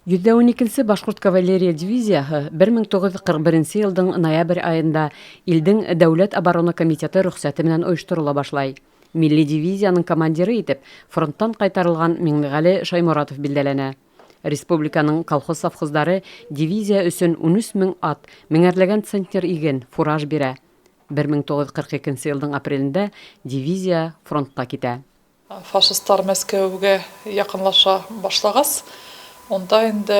112 нсе башҡорт кавалерия дивизияһы 1941 йылдың ноябрь айында илдең Дәүләт оборона комитеты рөхсәте менән ойошторола башлай. Милли дивизияның командиры итеп фронттан ҡайтарылған Миңлеғәле Шайморатов билдәләнә. Республиканың колхоз-совхоздары дивизия өсөн 13 мең ат, меңәрләгән центнер иген, фураж бирә. 1942 йылдың апрелендә дивизия фронтҡа китә. Фашистлар Мәскәүгә яҡынлаша башлағас, унда инде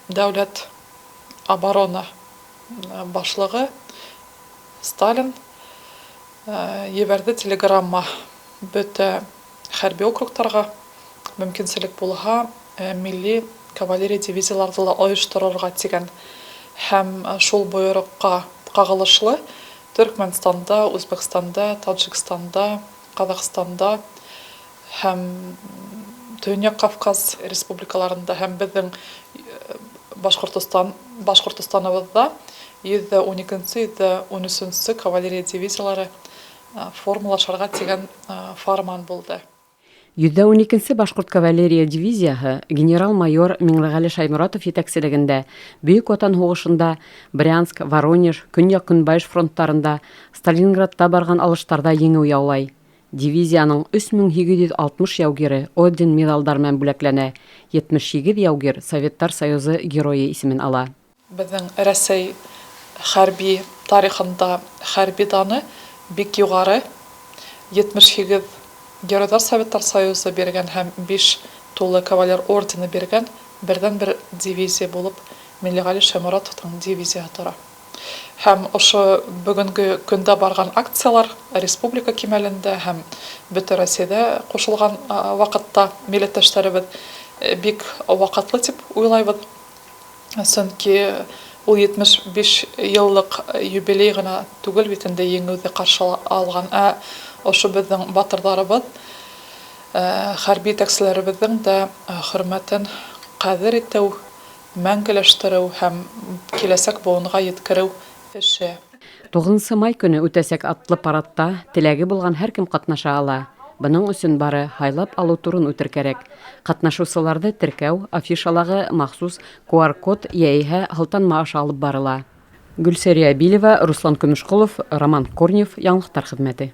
дәүләт оборона башлығы Сталин ебәрҙе телеграмма бөтә хәрби округтарға, мөмкинселек булһа, милли кавалерия дивизияларҙы ла ойошторорға тигән. Һәм шул бойороҡҡа ҡағылышлы Төркмәнстанда, Үзбәкстанда, Таджикстанда, Ҡаҙағстанда һәм Төньяҡ Кавказ республикаларында һәм беҙҙең Башҡортостан Башҡортостаныбыҙҙа 112-нсе, 113-сө кавалерия дивизиялары формалашырға тигән фарман булды. 112 нсе башҡорт кавалерия дивизияһы генерал-майор Миңлеғәле Шайморатов етәкселегендә Бөйөк Ватан һуғышында Брянск, Воронеж, Көньяҡ-Көнбайыш фронттарында, Сталинградта барған алыштарҙа еңеү яулай. Дивизияның 3860 яугире орден, миҙалдар менән бүләкләнә. 78 яугир Советтар Союзы Геройы исемен ала. Беҙҙең Рәсәй хәрби тарихында хәрби даны бик юғары. 78 Геройҙар Советтар Союзы биргән һәм 5 тулы кавалер ордены биргән берҙән-бер дивизия булып Миңлеғәле Шайморатовтың дивизияһы тора. Һәм ошо бөгөнгө көндә барған акциялар республика кимәлендә һәм бөтә Рәсәйҙә ҡушылған ваҡытта милләттәштәребеҙ бик ваҡытлы тип уйлайбыҙ. Сөнки ул 75 йыллыҡ юбилей ғына түгел бит инде еңеүҙе ҡаршы алған, ә ошо беҙҙең батырҙарыбыҙ, хәрби етәкселәребеҙҙең дә хөрмәтен ҡәҙер итеү, мәңгеләштереү һәм киләсәк быуынға еткереү эше. 9 май көнө үтәсәк атлы парадта теләге булған һәр кем ҡатнаша ала. Бының өсөн бары һайлап алыу турын үтер кәрәк. Ҡатнашыусыларҙы теркәү афишалағы махсус QR-код йәиһә һылтанма аша алып барыла. Гөлсәрия Билева, Руслан Көмөшҡолов, Роман Корнев, Яңылыҡтар хеҙмәте.